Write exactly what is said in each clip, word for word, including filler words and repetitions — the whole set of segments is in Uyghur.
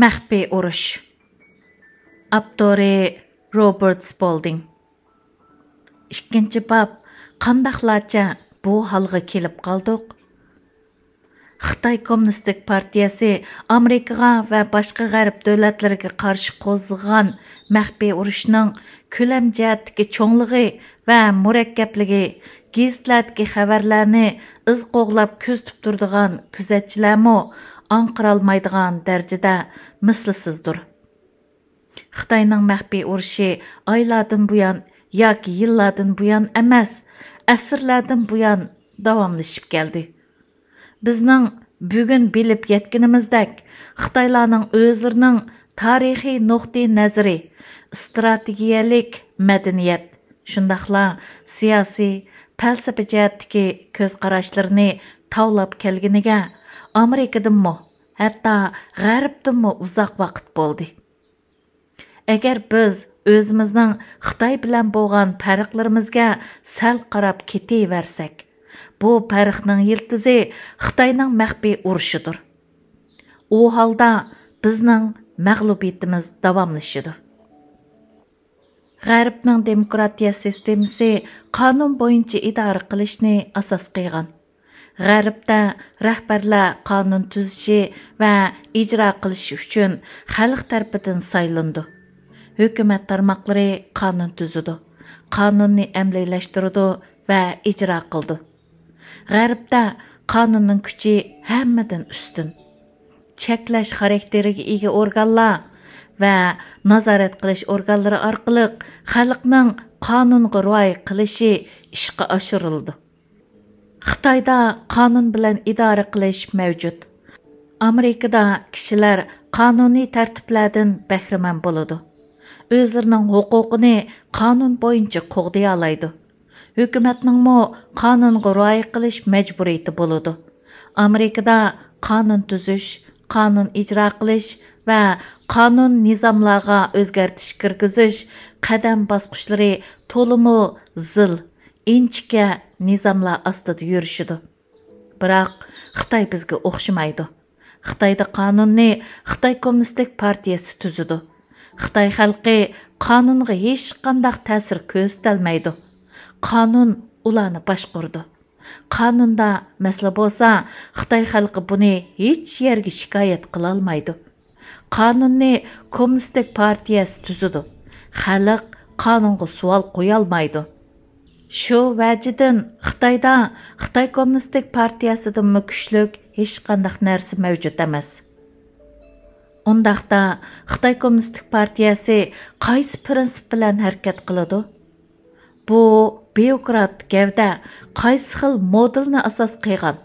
مەخپىي ئۇرۇش. ئاپتورى: روبېرت سپولدىڭ. ئىككىنچى باب. قانداقلارچە بۇ ھالغا كېلىپ قالدۇق؟ خىتاي كوممۇنىستىك پارتىيەسى ئامېرىكىغا ۋە باشقا غەرب دۆلەتلىرىگە قارشى قوزغىغان مەخپىي ئۇرۇشنىڭ كۆلەم جەھەتتىكى چوڭلۇقى ۋە مۇرەككەپلىكى گېزىتلەردىكى خەۋەرلەرنى ئىز قوغلاپ كۆزىتىپ تۇرىدىغان كۆزەتچىلەرمۇ ئاڭقىرالمايدىغان دەرىجىدە مىسلىسىزدۇر. خىتاينىڭ مەخپىي ئۇرۇشى ئايلاردىن بۇيان ياكى يىللاردىن بۇيان ئەمەس، ئەسىرلەردىن بۇيان داۋاملىشىپ كەلدى. بىزنىڭ بۈگۈن بىلىپ يەتكىنىمىزدەك، خىتايلارنىڭ ئۆزلىرىنىڭ تارىخىي نۇقتىئى نەزىرى، ئىستراتېگىيەلىك مەدەنىيەت، شۇنداقلا سىياسىي، پەلسەپە جەھەتتىكى كۆز قاراشلىرىنى تاۋلاپ كەلگىنىگە ئامېرىكىدىنمۇ، ھەتتا غەربتىنمۇ ئۇزاق ۋاقىت بولدى. ئەگەر بىز ئۆزىمىزنىڭ خىتاي بىلەن بولغان پەرقلىرىمىزگە سەل قاراپ كېتىۋەرسەك، بۇ پەرقنىڭ يىلتىزى خىتاينىڭ مەخپىي ئۇرۇشىدۇر. ئۇ ھالدا بىزنىڭ مەغلۇبىيىتىمىز داۋاملىشىدۇ. غەربنىڭ دېموكراتىيە سىستېمىسى قانۇن بويىچە ئىدارە قىلىشنى ئاساس قىلغان. غەربتە رەھبەرلەر قانۇن تۈزۈشى ۋە ئىجرا قىلىشى ئۈچۈن خەلق تەرىپىدىن سايلىنىدۇ. ھۆكۈمەت تارماقلىرى قانۇن تۈزىدۇ، قانۇننى ئەمەلىيلەشتۈرىدۇ ۋە ئىجرا قىلىدۇ. غەربتە قانۇننىڭ كۈچى ھەممىدىن ئۈستۈن. چەكلەش خاراكتېرىگە ئىگە ئورگانلار ۋە نازارەت قىلىش ئورگانلىرى ئارقىلىق خەلقنىڭ قانۇنغا رىئايە قىلىشى ئىشقا ئاشۇرۇلىدۇ. خىتايدا قانۇن بىلەن ئىدارە قىلىش مەۋجۇت. ئامېرىكىدا كىشىلەر قانۇنىي تەرتىپلەردىن بەھرىمەن بولىدۇ. ئۆزلىرىنىڭ ھوقۇقىنى قانۇن بويىچە قوغدىيالايدۇ. ھۆكۈمەتنىڭمۇ قانۇنغا رىئايە قىلىش مەجبۇرىيىتى بولىدۇ. ئامېرىكىدا قانۇن تۈزۈش، قانۇن ئىجرا قىلىش ۋە قانۇن نىزاملارغا ئۆزگەرتىش كىرگۈزۈش قەدەم باسقۇچلىرى تولىمۇ زىل، ئىنچىكە نىزاملار ئاستىدا يۈرۈشىدۇ. بىراق خىتاي بىزگە ئوخشىمايدۇ. خىتايدا قانۇننى خىتاي كوممۇنىستىك پارتىيەسى تۈزىدۇ. خىتاي خەلقى قانۇنغا ھېچقانداق تەسىر كۆرسىتەلمەيدۇ. قانۇن ئۇلارنى باشقۇرىدۇ. قانۇندا مەسىلە بولسا، خىتاي خەلقى بۇنى ھېچ يەرگە شىكايەت قىلالمايدۇ. قانۇننى كوممۇنىستىك پارتىيەسى تۈزىدۇ. خەلق قانۇنغا سوئال قويالمايدۇ. شۇ ۋەجىدىن خىتايدا خىتاي كوممۇنىستىك پارتىيەسىدىنمۇ كۈچلۈك ھېچقانداق نەرسە مەۋجۇت ئەمەس. ئۇنداقتا خىتاي كوممۇنىستىك پارتىيەسى قايسى پىرىنسىپ بىلەن ھەرىكەت قىلىدۇ؟ بۇ بيۇروكرات گەۋدە قايسى خىل مودېلنى ئاساس قىلغان؟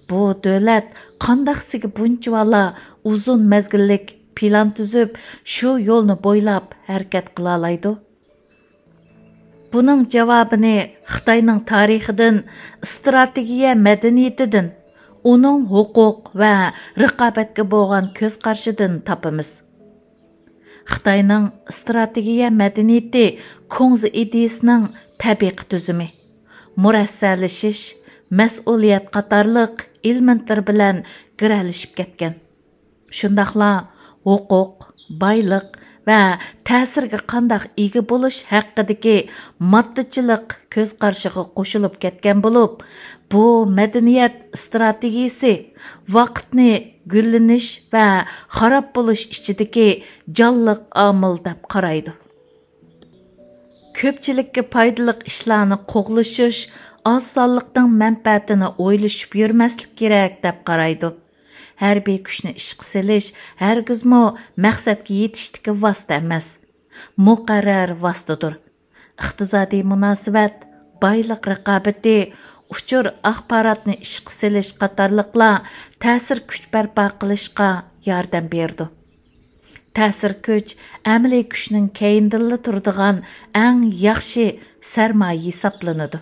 بۇ دۆلەت قانداقسىگە بۇنچىۋالا ئۇزۇن مەزگىللىك پىلان تۈزۈپ، شۇ يولنى بويلاپ ھەرىكەت قىلالايدۇ؟ بۇنىڭ جاۋابىنى خىتاينىڭ تارىخىدىن، ئىستراتېگىيە مەدەنىيىتىدىن، ئۇنىڭ ھوقۇق ۋە رىقابەتكە بولغان كۆز قارىشىدىن تاپىمىز. خىتاينىڭ ئىستراتېگىيە مەدەنىيىتى كۇڭزى ئىدىيىسىنىڭ تەبىقە تۈزۈمى، مۇرەسسەلىشىش، مەسئۇلىيەت قاتارلىق ئېلېمېنتلىرى بىلەن گىرەلىشىپ كەتكەن. شۇنداقلا ھوقۇق، بايلىق ۋە تەسىرگە قانداق ئىگە بولۇش ھەققىدىكى ماددىچىلىق كۆز قارىشىغا قوشۇلۇپ كەتكەن بولۇپ، بۇ مەدەنىيەت ئىستراتېگىيىسى ۋاقىتنى گۈللىنىش ۋە خاراب بولۇش ئىچىدىكى جانلىق ئامىل دەپ قارايدۇ. كۆپچىلىككە پايدىلىق ئىشلارنى قوغلىشىش ئاز سانلىقنىڭ مەنپەئەتىنى ئويلىشىپ يۈرمەسلىك كېرەك دەپ قارايدۇ. ھەربىي كۈچنى ئىشقا سېلىش ھەرگىزمۇ مەقسەتكە يېتىشتىكى ۋاسىتە ئەمەس، مۇقەررەر ۋاسىتىدۇر. ئىقتىسادىي مۇناسىۋەت، بايلىق رىقابىتى، ئۇچۇر ئاخباراتنى ئىشقا سېلىش قاتارلىقلار تەسىر كۈچ بەرپا قىلىشقا ياردەم بېرىدۇ. تەسىر كۈچ ئەمەلىي كۈچنىڭ كەينىدىنلا تۇرىدىغان ئەڭ ياخشى سەرمايە ھېسابلىنىدۇ.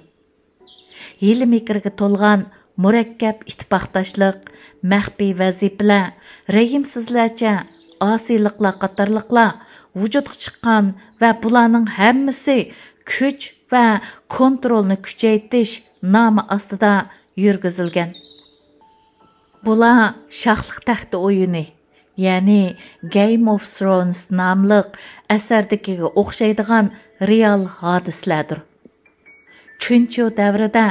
ھىيلە-مىكىرگە تولغان مۇرەككەپ ئىتتىپاقداشلىق، مەخپىي ۋەزىپىلەر، رەھىمسىزلەرچە ئاسىيلىقلار قاتارلىقلار ۋۇجۇدقا چىققان ۋە بۇلارنىڭ ھەممىسى كۈچ ۋە كونترولنى كۈچەيتىش نامى ئاستىدا يۈرگۈزۈلگەن. بۇلار شاھلىق تەختى ئويۇنى، يەنى Game of Thrones ناملىق ئەسەردىكىگە ئوخشايدىغان رېئال ھادىسىلەردۇر. چۈنچيۇ دەۋرىدە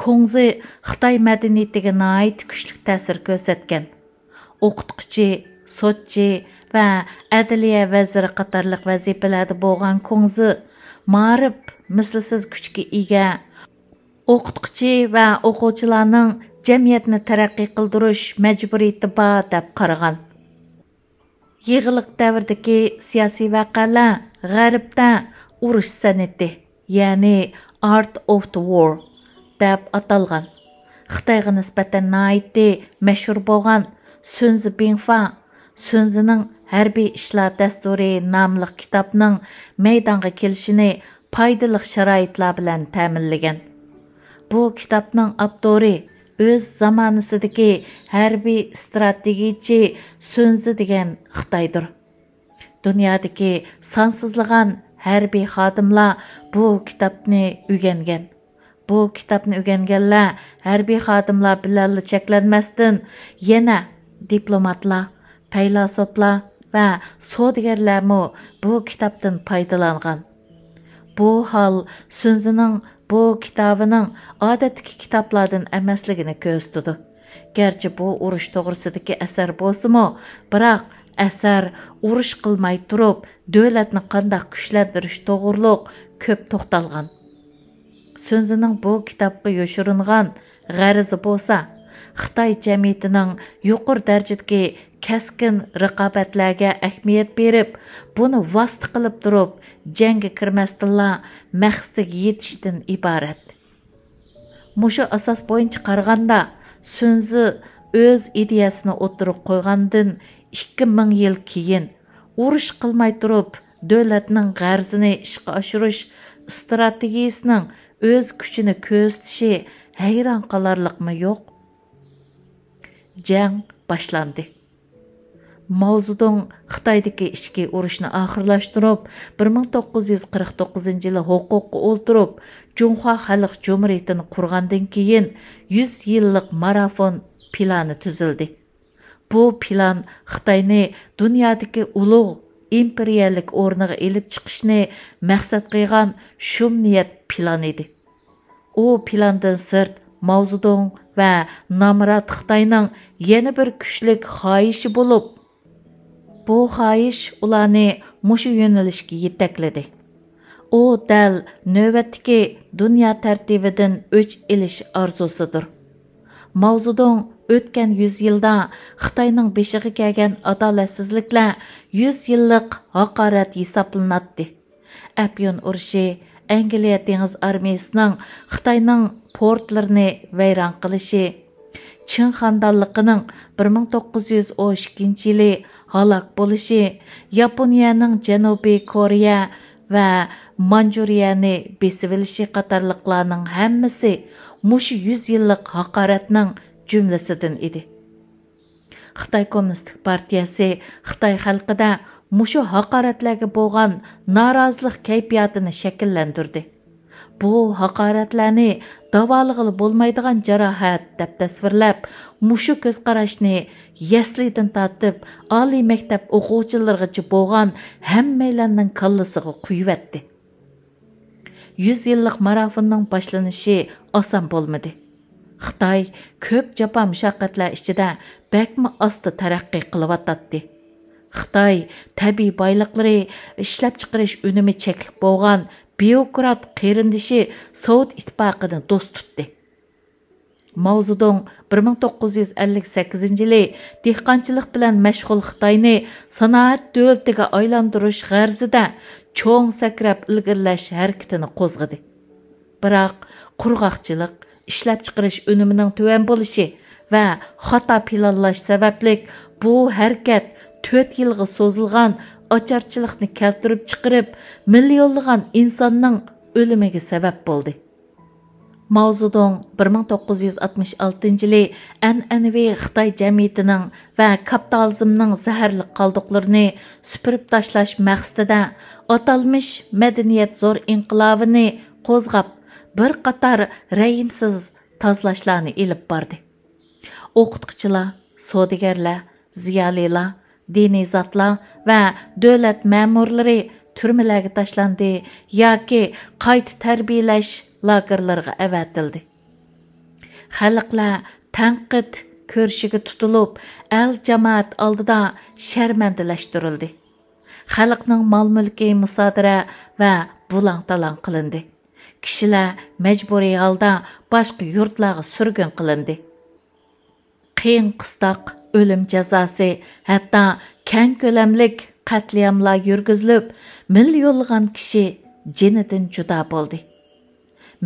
كۇڭزى خىتاي مەدەنىيىتىگە ناھايىتى كۈچلۈك تەسىر كۆرسەتكەن. ئوقۇتقۇچى، سوتچى ۋە ئەدلىيە ۋەزىرى قاتارلىق ۋەزىپىلەردە بولغان كۇڭزى مائارىپ مىسلىسىز كۈچكە ئىگە، ئوقۇتقۇچى ۋە ئوقۇغۇچىلارنىڭ جەمئىيەتنى تەرەققىي قىلدۇرۇش مەجبۇرىيىتى بار دەپ قارىغان. يېغىلىق دەۋردىكى سىياسىي ۋەقەلەر غەربتە ئۇرۇش سەنئىتى، يەنى Art of the War دەپ ئاتالغان، خىتايغا نىسبەتەن ناھايىتى مەشھۇر بولغان سۈنزى بىڭفا، سۈنزىنىڭ ھەربىي ئىشلار دەستۇرى ناملىق كىتابنىڭ مەيدانغا كېلىشىنى پايدىلىق شارائىتلار بىلەن تەمىنلىگەن. بۇ كىتابنىڭ ئاپتورى ئۆز زامانىسىدىكى ھەربىي ئىستراتېگىيىچى سۈنزى دېگەن خىتايدۇر. دۇنيادىكى سانسىزلىغان ھەربىي خادىملار بۇ كىتابنى ئۆگەنگەن. بۇ كىتابنى ئۆگەنگەنلەر ھەربىي خادىملار بىلەنلا چەكلەنمەستىن، يەنە دىپلوماتلار، پەيلاسوپلار ۋە سودىگەرلەرمۇ بۇ كىتابتىن پايدىلانغان. بۇ ھال سۈنزىنىڭ بۇ كىتابىنىڭ ئادەتتىكى كىتابلاردىن ئەمەسلىكىنى كۆرسىتىدۇ. گەرچە بۇ ئۇرۇش توغرىسىدىكى ئەسەر بولسىمۇ، بىراق ئەسەر ئۇرۇش قىلماي تۇرۇپ دۆلەتنى قانداق كۈچلەندۈرۈش توغرۇلۇق كۆپ توختالغان. سۈنزىنىڭ بۇ كىتابقا يوشۇرۇنغان غەرىزى بولسا، خىتاي جەمئىيىتىنىڭ يۇقىرى دەرىجىدىكى كەسكىن رىقابەتلەرگە ئەھمىيەت بېرىپ، بۇنى ۋاسىتە قىلىپ تۇرۇپ جەڭگە كىرمەستىنلا مەقسىتىگە يېتىشتىن ئىبارەت. مۇشۇ ئاساس بويىچە قارىغاندا، سۈنزى ئۆز ئىدىيەسىنى ئوتتۇرىغا قويغاندىن ئىككى مىڭ يىل كېيىن، ئۇرۇش قىلماي تۇرۇپ دۆلەتنىڭ غەرىزىنى ئىشقا ئاشۇرۇش ئىستراتېگىيىسىنىڭ ئۆز كۈچىنى كۆرسىتىشى ھەيران قالارلىقمۇ يوق. جەڭ باشلاندى. ماۋزېدۇڭ خىتايدىكى ئىچكى ئۇرۇشنى ئاخىرلاشتۇرۇپ، بىر مىڭ توققۇز يۈز قىرىق توققۇزىنچى يىلى ھوقۇققا ئولتۇرۇپ، جۇڭخۇا خەلق جۇمھۇرىيىتىنى قۇرغاندىن كېيىن، يۈز يىللىق مارافون پىلانى تۈزۈلدى. بۇ پىلان خىتاينى دۇنيادىكى ئۇلۇغ ئىمپېرىيەلىك ئورنىغا ئېلىپ چىقىشنى مەقسەت قىلغان شۇم نىيەت پىلان ئىدى. ئۇ پىلاندىن سىرت، ماۋزېدۇڭ ۋە نامرات خىتاينىڭ يەنە بىر كۈچلۈك خاھىشى بولۇپ، بۇ خاھىش ئۇلارنى مۇشۇ يۆنىلىشكە يېتەكلىدى. ئۇ دەل نۆۋەتتىكى دۇنيا تەرتىپىدىن ئۆچ ئېلىش ئارزۇسىدۇر. ماۋزېدۇڭ ئۆتكەن يۈز يىلدا خىتاينىڭ بېشىغا كەلگەن ئادالەتسىزلىكلەر يۈز يىللىق ھاقارەت ھېسابلىناتتى. ئەپيۈن ئۇرۇشى، ئەنگلىيە دېڭىز ئارمىيىسىنىڭ خىتاينىڭ پورتلىرىنى ۋەيران قىلىشى، چىڭ خاندانلىقىنىڭ بىر مىڭ توققۇز يۈز ئون ئىككىنچى يىلى ھالاك بولۇشى، ياپونىيەنىڭ جەنۇبىي كورېيە ۋە مانجۇرىيەنى بېسىۋېلىشى قاتارلىقلارنىڭ ھەممىسى مۇشۇ يۈز يىللىق ھاقارەتنىڭ جۈملىسىدىن ئىدى. خىتاي كوممۇنىستىك پارتىيەسى خىتاي خەلقىدە مۇشۇ ھاقارەتلەرگە بولغان نارازىلىق كەيپىياتىنى شەكىللەندۈردى. بۇ ھاقارەتلەرنى داۋالىغىلى بولمايدىغان جاراھەت دەپ تەسۋىرلەپ، مۇشۇ كۆز قاراشنى يەسلىدىن تارتىپ ئالىي مەكتەپ ئوقۇغۇچىلىرىغىچە بولغان ھەممەيلەننىڭ كاللىسىغا قۇيۇۋەتتى. يۈز يىللىق مارافوننىڭ باشلىنىشى ئاسان بولمىدى. خىتاي كۆپ جاپا مۇشەققەتلەر ئىچىدە بەكمۇ ئاستا تەرەققىي قىلىۋاتاتتى. خىتاي تەبىئىي بايلىقلىرى، ئىشلەپچىقىرىش ئۈنۈمى چەكلىك بولغان بيۇروكرات قېرىندىشى سوۋېت ئىتتىپاقىنى دوست تۇتتى. ماۋزېدۇڭ بىر مىڭ توققۇز يۈز ئەللىك سەككىزىنچى يىلى دېھقانچىلىق بىلەن مەشغۇل خىتاينى سانائەت دۆلىتىگە ئايلاندۇرۇش غەرىزىدە چوڭ سەكرەپ ئىلگىرىلەش ھەرىكىتىنى قوزغىدى. بىراق قۇرغاقچىلىق، ئىشلەپچىقىرىش ئۈنۈمىنىڭ تۆۋەن بولۇشى ۋە خاتا پىلانلاش سەۋەبلىك بۇ ھەرىكەت تۆت يىلغا سوزۇلغان ئاچارچىلىقنى كەلتۈرۈپ چىقىرىپ، مىليونلىغان ئىنساننىڭ ئۆلۈمىگە سەۋەب بولدى. ماۋزېدۇڭ بىر مىڭ توققۇز يۈز ئاتمىش ئالتىنچى يىلى ئەنئەنىۋى خىتاي جەمئىيىتىنىڭ ۋە كاپىتالىزمنىڭ زەھەرلىك قالدۇقلىرىنى سۈپۈرۈپ تاشلاش مەقسىتىدە ئاتالمىش مەدەنىيەت زور ئىنقىلابىنى قوزغاپ، بىر قاتار رەھىمسىز تازىلاشلارنى ئېلىپ باردى. ئوقۇتقۇچىلار، سودىگەرلەر، زىيالىيلار، دىنىي زاتلار ۋە دۆلەت مەمۇرلىرى تۈرمىلەرگە تاشلاندى ياكى قايتا تەربىيەلەش لاگېرلىرىغا ئەۋەتىلدى. خەلقلەر تەنقىد كۈرىشىگە تۇتۇلۇپ، ئەل جامائەت ئالدىدا شەرمەندىلەشتۈرۈلدى. خەلقنىڭ مال-مۈلكى مۇسادىرە ۋە بۇلاڭ-تالاڭ قىلىندى. كىشىلەر مەجبۇرىي ھالدا باشقا يۇرتلارغا سۈرگۈن قىلىندى. قىيىن-قىستاق، ئۆلۈم جازاسى، ھەتتا كەڭ كۆلەملىك قەتلىئاملار يۈرگۈزۈلۈپ، مىليونلىغان كىشى جېنىدىن جۇدا بولدى.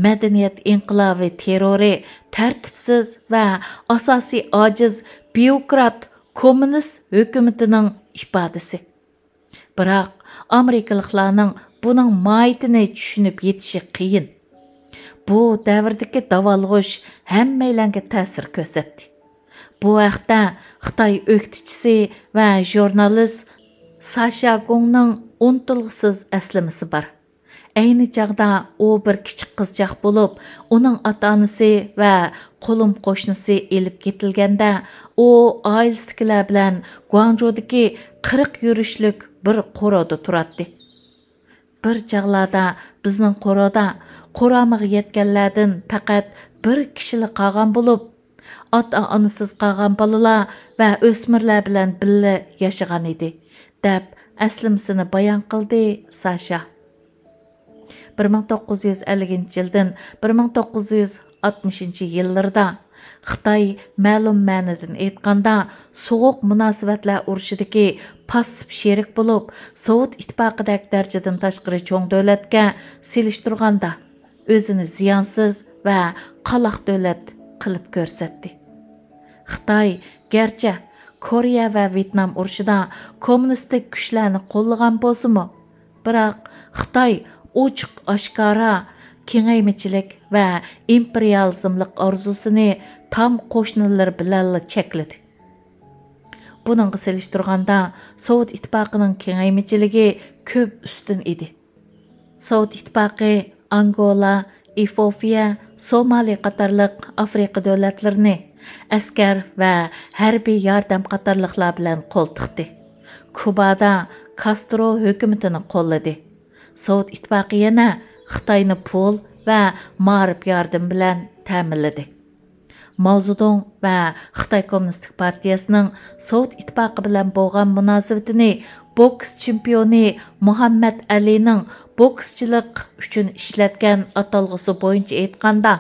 مەدەنىيەت ئىنقىلابى تېررورى تەرتىپسىز ۋە ئاساسىي ئاجىز بيۇروكرات كوممۇنىست ھۆكۈمىتىنىڭ ئىپادىسى. بىراق، ئامېرىكىلىقلارنىڭ بۇنىڭ ماھىيىتىنى چۈشىنىپ يېتىشى قىيىن. بۇ دەۋردىكى داۋالغۇش ھەممەيلەنگە تەسىر كۆرسەتتى. بۇ ھەقتە خىتاي ئۆكتىچىسى ۋە ژۇرنالىست ساشا گوڭنىڭ ئۇنتۇلغۇسىز ئەسلىمىسى بار. ئەينى چاغدا ئۇ بىر كىچىك قىزچاق بولۇپ، ئۇنىڭ ئاتا-ئانىسى ۋە قولۇم-قوشنىسى ئېلىپ كېتىلگەندە، ئۇ ئائىلىسىدىكىلەر بىلەن گۇاڭجۇدىكى قىرىق يۈرۈشلۈك بىر قورۇدا تۇراتتى. بىر چاغلاردا بىزنىڭ قورۇدا قۇرامىغا يەتكەنلەردىن پەقەت بىر كىشىلا قالغان بولۇپ، ئاتا-ئانىسىز قالغان بالىلار ۋە ئۆسمۈرلەر بىلەن بىللە ياشىغان ئىدى، دەپ ئەسلىمىسىنى بايان قىلدى ساشا. بىر مىڭ توققۇز يۈز ئەللىكىنچى يىلدىن بىر مىڭ توققۇز يۈز ئاتمىشىنچى يىللىرىدا خىتاي، مەلۇم مەنىدىن ئېيتقاندا، سوغۇق مۇناسىۋەتلەر ئۇرۇشىدىكى پاسسىپ شېرىك بولۇپ، سوۋېت ئىتتىپاقىدەك دەرىجىدىن تاشقىرى چوڭ دۆلەتكە سېلىشتۇرغاندا، ئۆزىنى زىيانسىز ۋە قالاق دۆلەت قىلىپ كۆرسەتتى. خىتاي گەرچە كورېيە ۋە ۋيېتنام ئۇرۇشىدا كوممۇنىستىك كۈچلەرنى قوللىغان بولسىمۇ، بىراق خىتاي ئوچۇق-ئاشكارا كېڭەيمىچىلىك ۋە ئىمپېرىيالىزملىق ئارزۇسىنى تام قوشنىلىرى بىلەنلا چەكلىدى. بۇنىڭغا سېلىشتۇرغاندا، سوۋېت ئىتتىپاقىنىڭ كېڭەيمىچىلىكى كۆپ ئۈستۈن ئىدى. سوۋېت ئىتتىپاقى ئانگولا، ئېفىئوپىيە، سومالى قاتارلىق ئافرىقا دۆلەتلىرىنى ئەسكەر ۋە ھەربىي ياردەم قاتارلىقلار بىلەن قولتۇقتى. كۇبادا كاسترو ھۆكۈمىتىنى قوللىدى. سوۋېت ئىتتىپاقى يەنە خىتاينى پۇل ۋە مائارىپ ياردىمى بىلەن تەمىنلىدى. ماۋزېدۇڭ ۋە خىتاي كوممۇنىستىك پارتىيەسىنىڭ سوۋېت ئىتتىپاقى بىلەن بولغان مۇناسىۋىتىنى بوكس چېمپىيونى مۇھەممەد ئەلىنىڭ بوكسچىلىق ئۈچۈن ئىشلەتكەن ئاتالغۇسى بويىچە ئېيتقاندا،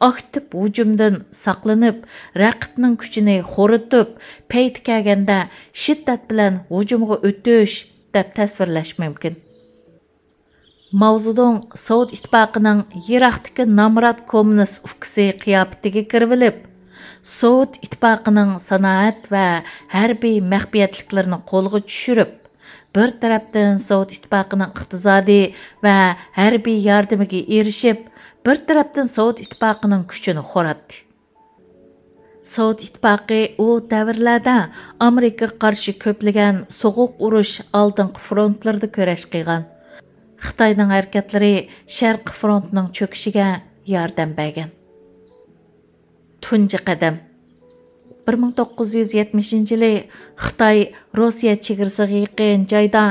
ئاكتىپ ھۇجۇمدىن ساقلىنىپ، رەقىبنىڭ كۈچىنى خورىتىپ، پەيتى كەلگەندە شىددەت بىلەن ھۇجۇمغا ئۆتۈش، دەپ تەسۋىرلەش مۇمكىن. ماۋزېدۇڭ سوۋېت ئىتتىپاقىنىڭ يىراقتىكى نامرات كوممۇنىست ئۇكىسى قىياپىتىگە كىرىۋېلىپ، سوۋېت ئىتتىپاقىنىڭ سانائەت ۋە ھەربىي مەخپىيەتلىكلىرىنى قولغا چۈشۈرۈپ، بىر تەرەپتىن سوۋېت ئىتتىپاقىنىڭ ئىقتىسادىي ۋە ھەربىي ياردىمىگە ئېرىشىپ، بىر تەرەپتىن سوۋېت ئىتتىپاقىنىڭ كۈچىنى خوراتتى. سوۋېت ئىتتىپاقى ئۇ دەۋرلەردە ئامېرىكىغا قارشى كۆپلىگەن سوغۇق ئۇرۇش ئالدىنقى فرونتلىرىدا كۈرەش قىلغان. خىتاينىڭ ھەرىكەتلىرى شەرقىي فرونتنىڭ چۆكۈشىگە ياردەم بەرگەن. تۇنجى قەدەم. بىر مىڭ توققۇز يۈز يەتمىشىنچى يىلى خىتاي روسىيە چېگرىسىغا يېقىن جايدا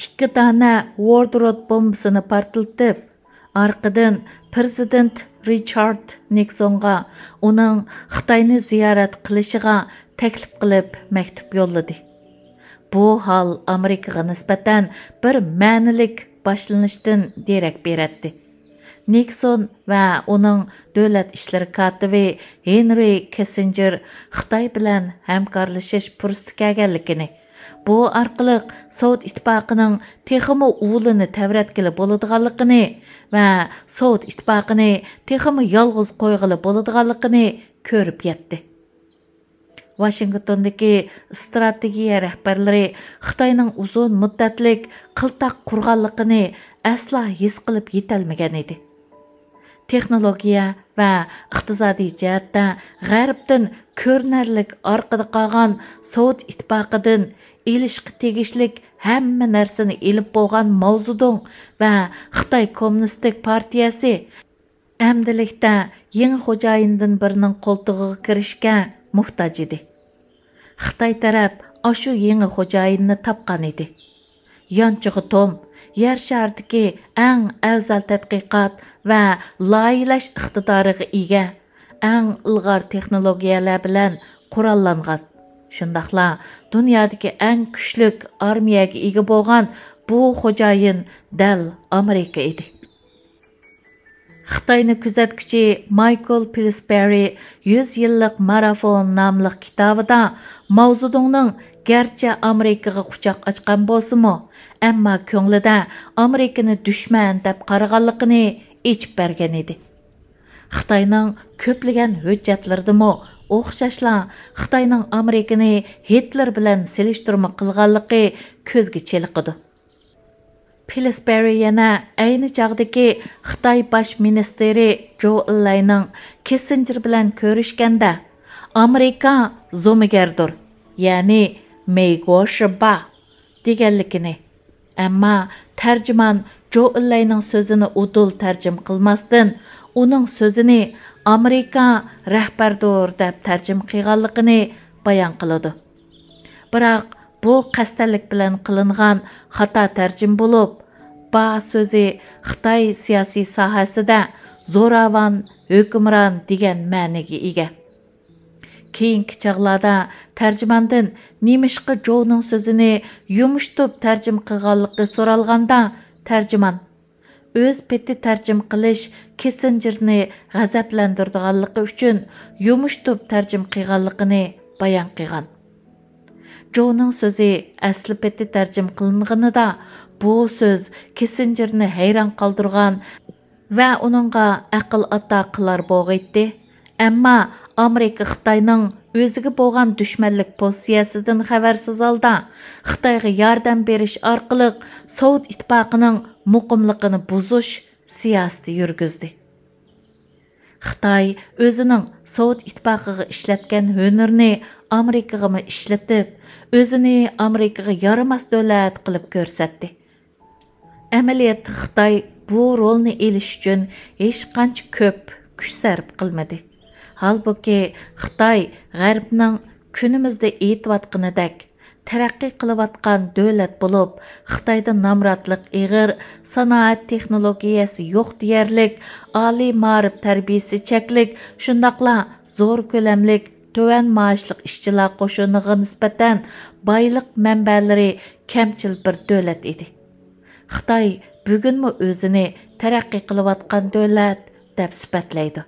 ئىككى دانە ۋورد رود بومبىسىنى پارتلىتىپ، ئارقىدىن پىرېزىدېنت رىچارد نىكسونغا ئۇنىڭ خىتاينى زىيارەت قىلىشىغا تەكلىپ قىلىپ مەكتۇپ يوللىدى. بۇ ھال ئامېرىكىغا نىسبەتەن بىر مەنىلىك باشلىنىشتىن دېرەك بېرەتتى. نىكسون ۋە ئۇنىڭ دۆلەت ئىشلىرى كاتىپى ھېنرى كىسسىنجېر خىتاي بىلەن ھەمكارلىشىش پۇرسىتى كەلگەنلىكىنى، بۇ ئارقىلىق سوۋېت ئىتتىپاقىنىڭ تېخىمۇ ئۇلىنى تەۋرەتكىلى بولىدىغانلىقىنى ۋە سوۋېت ئىتتىپاقىنى تېخىمۇ يالغۇز قويغىلى بولىدىغانلىقىنى كۆرۈپ يەتتى. ۋاشىنگتوندىكى ئىستراتېگىيە رەھبەرلىرى خىتاينىڭ ئۇزۇن مۇددەتلىك قىلتاق قۇرغانلىقىنى ئەسلا ھېس قىلىپ يېتەلمىگەن ئىدى. تېخنولوگىيە ۋە ئىقتىسادىي جەھەتتە غەربتىن كۆرۈنەرلىك ئارقىدا قالغان سوۋېت ئىتتىپاقىدىن ئېلىشقا تېگىشلىك ھەممە نەرسىنى ئېلىپ بولغان ماۋزېدۇڭ ۋە خىتاي كوممۇنىستىك پارتىيەسى ئەمدىلىكتە يېڭى خوجايىندىن بىرىنىڭ قولتۇقىغا كىرىشكە موھتاج ئىدى. خىتاي تەرەپ ئاشۇ يېڭى خوجايىننى تاپقان ئىدى. يانچۇغا توم يەر شارىدىكى ئەڭ ئەۋزەل تەتقىقات ۋە لايىھەلەش ئىقتىدارىغا ئىگە، ئەڭ ئىلغار تېخنولوگىيەلەر بىلەن قوراللانغان، شۇنداقلا دۇنيادىكى ئەڭ كۈچلۈك ئارمىيەگە ئىگە بولغان بۇ خوجايىن دەل ئامېرىكا ئىدى. خىتاينى كۆزەتكۈچى مايكل پىلسبېررى يۈز يىللىق مارافون ناملىق كىتابىدا ماۋزېدۇڭنىڭ گەرچە ئامېرىكىغا قۇچاق ئاچقان بولسىمۇ، ئەمما كۆڭلىدە ئامېرىكىنى دۈشمەن دەپ قارىغانلىقىنى ئېچىپ بەرگەن ئىدى. خىتاينىڭ كۆپلىگەن ھۆججەتلىرىدىمۇ ئوخشاشلا خىتاينىڭ ئامېرىكىنى ھىتلېر بىلەن سېلىشتۇرما قىلغانلىقى كۆزگە چېلىقىدۇ. پىلسبېررى يەنە ئەينى چاغدىكى خىتاي باش مىنىستىرى جوۋ ئېنلاينىڭ كىسسىنجېر بىلەن كۆرۈشكەندە، «ئامېرىكا زومىگەردۇر، يەنى مېيگوشىبا» دېگەنلىكىنى، ئەمما تەرجىمان جوۋ ئېنلاينىڭ سۆزىنى ئۇدۇل تەرجىمە قىلماستىن، ئۇنىڭ سۆزىنى «ئامېرىكا رەھبەردۇر» دەپ تەرجىمە قىلغانلىقىنى بايان قىلىدۇ. بىراق بۇ قەستەنلىك بىلەن قىلىنغان خاتا تەرجىمە بولۇپ، «با» سۆزى خىتاي سىياسىي ساھەسىدە زوراۋان، ھۆكۈمران دېگەن مەنىگە ئىگە. كېيىنكى چاغلاردا تەرجىماندىن نېمىشقا جوۋنىڭ سۆزىنى يۇمشىتىپ تەرجىمە قىلغانلىقى سورالغاندا، تەرجىمان، ئۆز پېتى تەرجىمە قىلىش كىسسىنجېرنى غەزەپلەندۈرىدىغانلىقى ئۈچۈن يۇمشىتىپ تەرجىمە قىلغانلىقىنى بايان قىلغان. جوۋنىڭ سۆزى ئەسلى پېتى تەرجىمە قىلىنغىنىدا، بۇ سۆز كىسسىنجېرنى ھەيران قالدۇرغان ۋە ئۇنىڭغا ئەقىل ئاتا قىلار بولغىيتتى. ئەمما ئامېرىكا خىتاينىڭ ئۆزىگە بولغان دۈشمەنلىك پوزىتسىيەسىدىن خەۋەرسىز ھالدا خىتايغا ياردەم بېرىش ئارقىلىق سوۋېت ئىتتىپاقىنىڭ مۇقىملىقىنى بۇزۇش سىياسىتى يۈرگۈزدى. خىتاي ئۆزىنىڭ سوۋېت ئىتتىپاقىغا ئىشلەتكەن ھۈنىرىنى ئامېرىكىغىمۇ ئىشلىتىپ، ئۆزىنى ئامېرىكىغا يارىماس دۆلەت قىلىپ كۆرسەتتى. ئەمەلىيەتتە خىتاي بۇ رولنى ئېلىش ئۈچۈن ھېچقانچە كۆپ كۈچ سەرپ قىلمىدى. ھالبۇكى، خىتاي غەربنىڭ كۈنىمىزدە ئېيتىۋاتقىنىدەك، تەرەققىي قىلىۋاتقان دۆلەت بولۇپ، خىتايدا نامراتلىق ئېغىر، سانائەت تېخنولوگىيەسى يوق دېيەرلىك، ئالىي مائارىپ تەربىيەسى چەكلىك، شۇنداقلا زور كۆلەملىك تۆۋەن مائاشلىق ئىشچىلار قوشۇنىغا نىسبەتەن بايلىق مەنبەلىرى كەمچىل بىر دۆلەت ئىدى. خىتاي بۈگۈنمۇ ئۆزىنى تەرەققىي قىلىۋاتقان دۆلەت دەپ سۈپەتلەيدۇ.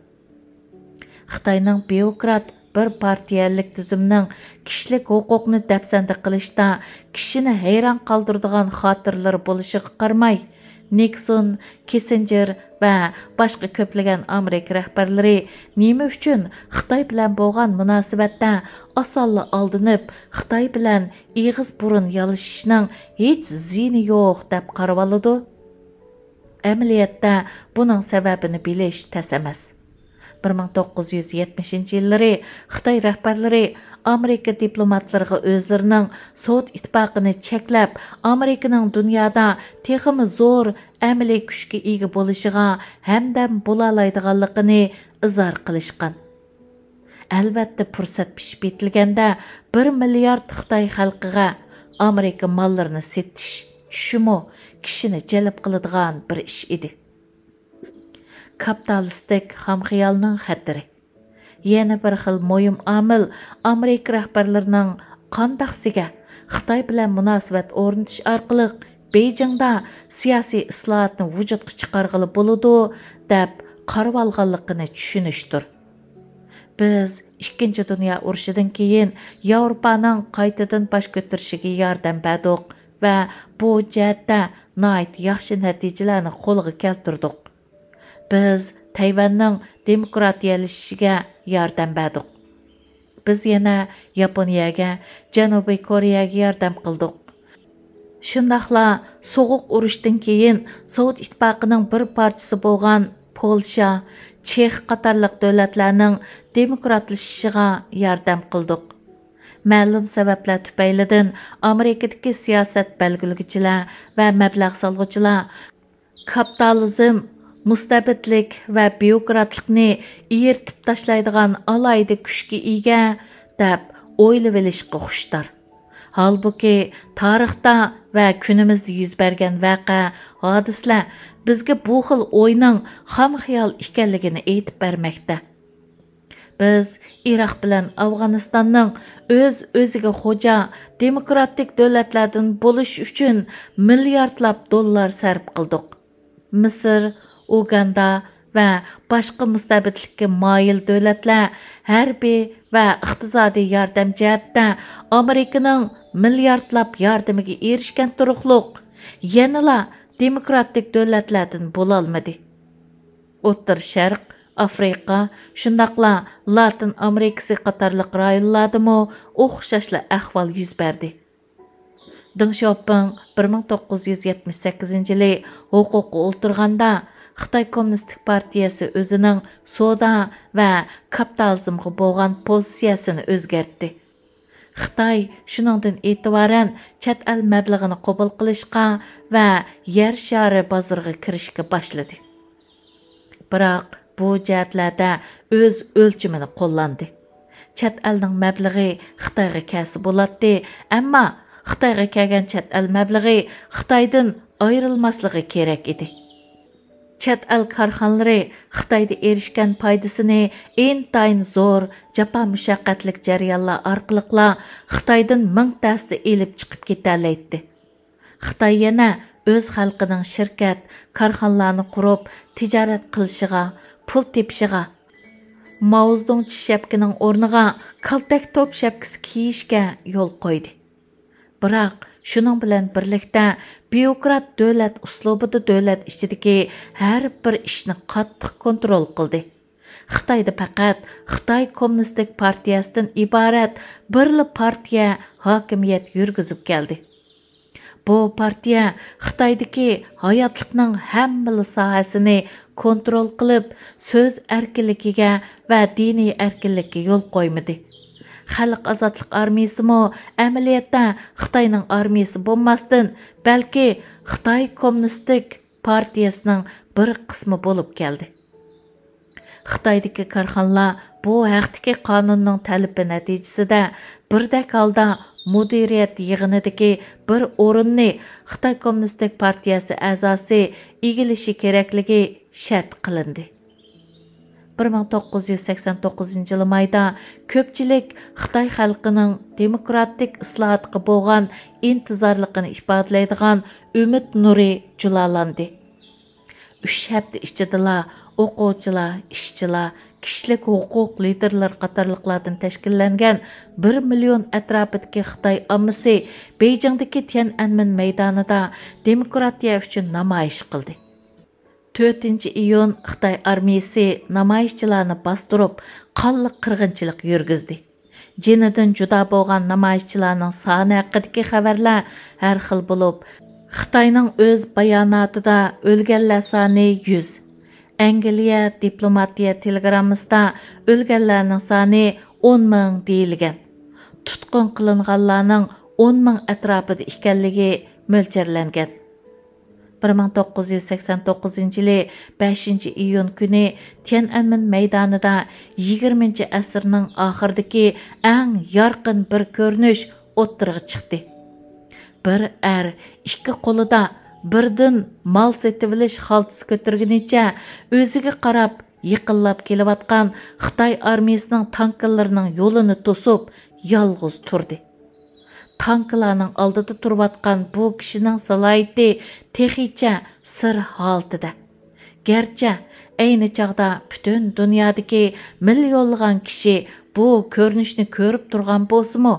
خىتاينىڭ بيۇروكرات بىر پارتىيەلىك تۈزۈمنىڭ كىشىلىك ھوقۇقنى دەپسەندە قىلىشتا كىشىنى ھەيران قالدۇرىدىغان خاتىرىلىرى بولۇشىغا قارىماي، نىكسون، كىسسىنجېر ۋە باشقا كۆپلىگەن ئامېرىكا رەھبەرلىرى نېمە ئۈچۈن خىتاي بىلەن بولغان مۇناسىۋەتتە ئاسانلا ئالدىنىپ، خىتاي بىلەن ئېغىز بۇرۇن يالىشىشنىڭ ھېچ زىيىنى يوق دەپ قارىۋالىدۇ؟ ئەمەلىيەتتە بۇنىڭ سەۋەبىنى بىلىش تەس ئەمەس. بىر مىڭ توققۇز يۈز يەتمىشىنچى يىللىرى خىتاي رەھبەرلىرى ئامېرىكا دىپلوماتلىرىغا ئۆزلىرىنىڭ سوۋېت ئىتتىپاقىنى چەكلەپ، ئامېرىكىنىڭ دۇنيادا تېخىمۇ زور ئەمەلىي كۈچكە ئىگە بولۇشىغا ھەمدەم بولالايدىغانلىقىنى ئىزھار قىلىشقان. ئەلۋەتتە، پۇرسەت پىشىپ يېتىلگەندە، بىر مىليارد خىتاي خەلقىگە ئامېرىكا ماللىرىنى سېتىش چۈشىمۇ كىشىنى جەلپ قىلىدىغان بىر ئىش ئىدى. كاپىتالىستىك خام خىيالنىڭ خەتىرى. يەنە بىر خىل مۇھىم ئامىل ئامېرىكا رەھبەرلىرىنىڭ قانداقسىگە خىتاي بىلەن مۇناسىۋەت ئورنىتىش ئارقىلىق بېيجىڭدا سىياسىي ئىسلاھاتنى ۋۇجۇدقا چىقارغىلى بولىدۇ، دەپ قارىۋالغانلىقىنى چۈشىنىشتۇر. بىز ئىككىنچى دۇنيا ئۇرۇشىدىن كېيىن ياۋروپانىڭ قايتىدىن باش كۆتۈرۈشىگە ياردەم بەردۇق ۋە بۇ جەھەتتە ناھايىتى ياخشى نەتىجىلەرنى قولغا كەلتۈردۇق. بىز تەيۋەننىڭ دېموكراتىيەلىشىشىگە ياردەم بەردۇق. بىز يەنە ياپونىيەگە، جەنۇبىي كورېيەگە ياردەم قىلدۇق. شۇنداقلا سوغۇق ئۇرۇشتىن كېيىن سوۋېت ئىتتىپاقىنىڭ بىر پارچىسى بولغان پولشا، چېخ قاتارلىق دۆلەتلەرنىڭ دېموكراتلىشىشىغا ياردەم قىلدۇق. مەلۇم سەۋەبلەر تۈپەيلىدىن ئامېرىكىدىكى سىياسەت بەلگىلىگۈچىلەر ۋە مەبلەغ سالغۇچىلار كاپىتالىزم، مۇستەبىتلىك ۋە بيۇروكراتلىقنى ئېرىتىپ تاشلايدىغان ئالاھىدە كۈچكە ئىگە، دەپ ئويلىۋېلىشقا خۇشتار. ھالبۇكى، تارىختا ۋە كۈنىمىزدە يۈز بەرگەن ۋەقە، ھادىسىلەر بىزگە بۇ خىل ئوينىڭ خام خىيال ئىكەنلىكىنى ئېيتىپ بەرمەكتە. بىز ئىراق بىلەن ئافغانىستاننىڭ ئۆز-ئۆزىگە خوجا دېموكراتىك دۆلەتلەردىن بولۇشى ئۈچۈن مىلياردلاپ دوللار سەرپ قىلدۇق. مىسىر، ئۇگاندا ۋە باشقا مۇستەبىتلىككە مايىل دۆلەتلەر ھەربىي ۋە ئىقتىسادىي ياردەم جەھەتتە ئامېرىكىنىڭ مىلياردلاپ ياردىمىگە ئېرىشكەن تۇرۇقلۇق، يەنىلا دېموكراتىك دۆلەتلەردىن بولالمىدى. ئوتتۇرا شەرق، ئافرىقا، شۇنداقلا لاتىن ئامېرىكىسى قاتارلىق رايونلاردىمۇ ئوخشاشلا ئەھۋال يۈز بەردى. دېڭ شياۋپىڭ بىر مىڭ توققۇز يۈز يەتمىش سەككىزىنچى يىلى ھوقۇققا ئولتۇرغاندا، خىتاي كوممۇنىستىك پارتىيەسى ئۆزىنىڭ سودا ۋە كاپىتالىزمغا بولغان پوزىتسىيەسىنى ئۆزگەرتتى. خىتاي شۇنىڭدىن ئېتىبارەن چەت ئەل مەبلىغىنى قوبۇل قىلىشقا ۋە يەر شارى بازىرىغا كىرىشكە باشلىدى. بىراق بۇ جەھەتلەردە ئۆز ئۆلچىمىنى قوللاندى. چەت ئەلنىڭ مەبلىغى خىتايغا كەلسە بولاتتى، ئەمما خىتايغا كەلگەن چەت ئەل مەبلىغى خىتايدىن ئايرىلماسلىقى كېرەك ئىدى. چەت ئەل كارخانىلىرى خىتايدا ئېرىشكەن پايدىسىنى ئىنتايىن زور جاپا مۇشەققەتلىك جەريانلار ئارقىلىقلا خىتايدىن مىڭ تەستە ئېلىپ چىقىپ كېتەلەيتتى. خىتاي يەنە ئۆز خەلقىنىڭ شىركەت، كارخانىلارنى قۇرۇپ تىجارەت قىلىشىغا، پۇل تېپىشىغا، ماۋزېدۇڭ چىش شەپكىنىڭ ئورنىغا كالتەك توپ شەپكىسى كىيىشكە يول قويدى. بىراق شۇنىڭ بىلەن بىرلىكتە بيۇروكرات دۆلەت ئۇسلۇبىدا دۆلەت ئىچىدىكى ھەر بىر ئىشنى قاتتىق كونترول قىلدى. خىتايدا پەقەت خىتاي كوممۇنىستىك پارتىيەسىدىن ئىبارەت بىرلا پارتىيە ھاكىمىيەت يۈرگۈزۈپ كەلدى. بۇ پارتىيە خىتايدىكى ھاياتلىقنىڭ ھەممىلا ساھەسىنى كونترول قىلىپ، سۆز ئەركىنلىكىگە ۋە دىنىي ئەركىنلىككە يول قويمىدى. خەلق ئازادلىق ئارمىيىسىمۇ ئەمەلىيەتتە خىتاينىڭ ئارمىيىسى بولماستىن، بەلكى خىتاي كوممۇنىستىك پارتىيەسىنىڭ بىر قىسمى بولۇپ كەلدى. خىتايدىكى كارخانىلار بۇ ھەقتىكى قانۇننىڭ تەلىپى نەتىجىسىدە بىردەك ھالدا مۇدىرىيەت يىغىنىدىكى بىر ئورۇننى خىتاي كوممۇنىستىك پارتىيەسى ئەزاسى ئىگىلىشى كېرەكلىكى شەرت قىلىندى. بىر مىڭ توققۇز يۈز سەكسەن توققۇزىنچى يىلى مايدا كۆپچىلىك خىتاي خەلقىنىڭ دېموكراتىك ئىسلاھاتقا بولغان ئىنتىزارلىقىنى ئىپادىلەيدىغان ئۈمىد نۇرى جۇلالاندى. ئۈچ ھەپتە ئىچىدىلا ئوقۇغۇچىلار، ئىشچىلار، كىشىلىك ھوقۇق لىدېرلىرى قاتارلىقلاردىن تەشكىللەنگەن بىر مىليون ئەتراپىدىكى خىتاي ئاممىسى بېيجىڭدىكى تيەنئەنمېن مەيدانىدا دېموكراتىيە ئۈچۈن نامايىش قىلدى. تۆتىنچى ئىيۇن خىتاي ئارمىيىسى نامايىشچىلارنى باستۇرۇپ، قانلىق قىرغىنچىلىق يۈرگۈزدى. جېنىدىن جۇدا بولغان نامايىشچىلارنىڭ سانى ھەققىدىكى خەۋەرلەر ھەر خىل بولۇپ، خىتاينىڭ ئۆز باياناتىدا ئۆلگەنلەر سانى يۈز، ئەنگلىيە دىپلوماتىيە تېلېگراممىسىدا ئۆلگەنلەرنىڭ سانى ئون مىڭ دېيىلگەن، تۇتقۇن قىلىنغانلارنىڭ ئون مىڭ ئەتراپىدا ئىكەنلىكى مۆلچەرلەنگەن. بىر مىڭ توققۇز يۈز سەكسەن توققۇزىنچى يىلى بەشىنچى ئىيۇن كۈنى تيەنئەنمېن مەيدانىدا يىگىرمىنچى ئەسىرنىڭ ئاخىرىدىكى ئەڭ يارقىن بىر كۆرۈنۈش ئوتتۇرىغا چىقتى. بىر ئەر ئىككى قولىدا بىردىن مال سېتىۋېلىش خالتىسى كۆتۈرگىنىچە ئۆزىگە قاراپ يېقىنلاپ كېلىۋاتقان خىتاي ئارمىيىسىنىڭ تانكىلىرىنىڭ يولىنى توسۇپ، يالغۇز تۇردى. تانكىلارنىڭ ئالدىدا تۇرۇۋاتقان بۇ كىشىنىڭ سالاھىيىتى تېخىچە سىر ھالىتىدە. گەرچە ئەينى چاغدا پۈتۈن دۇنيادىكى مىليونلىغان كىشى بۇ كۆرۈنۈشنى كۆرۈپ تۇرغان بولسىمۇ،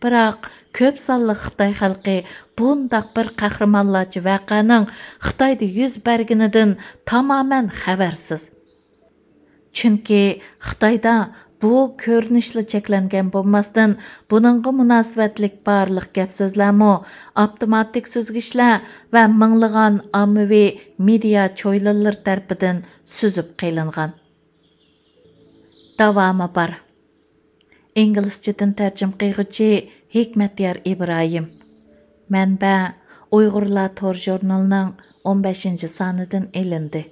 بىراق كۆپ سانلىق خىتاي خەلقى بۇنداق بىر قەھرىمانلارچە ۋەقەنىڭ خىتايدا يۈز بەرگىنىدىن تامامەن خەۋەرسىز. چۈنكى خىتايدا بۇ كۆرۈنۈشلا چەكلەنگەن بولماستىن، بۇنىڭغا مۇناسىۋەتلىك بارلىق گەپ سۆزلەرمۇ ئاپتوماتىك سۈزگۈچلەر ۋە مىڭلىغان ئاممىۋى مېدىيا چويلىنىلىرى تەرىپىدىن سۈزۈپ قېلىنغان. داۋامى بار. ئىنگلىزچىدىن تەرجىمە قىلغۇچى ھېكمەتيار ئىبراھىم. مەنبە: ئۇيغۇرلار تور ژۇرنىلىنىڭ ئون بەشىنچى سانىدىن ئېلىندى.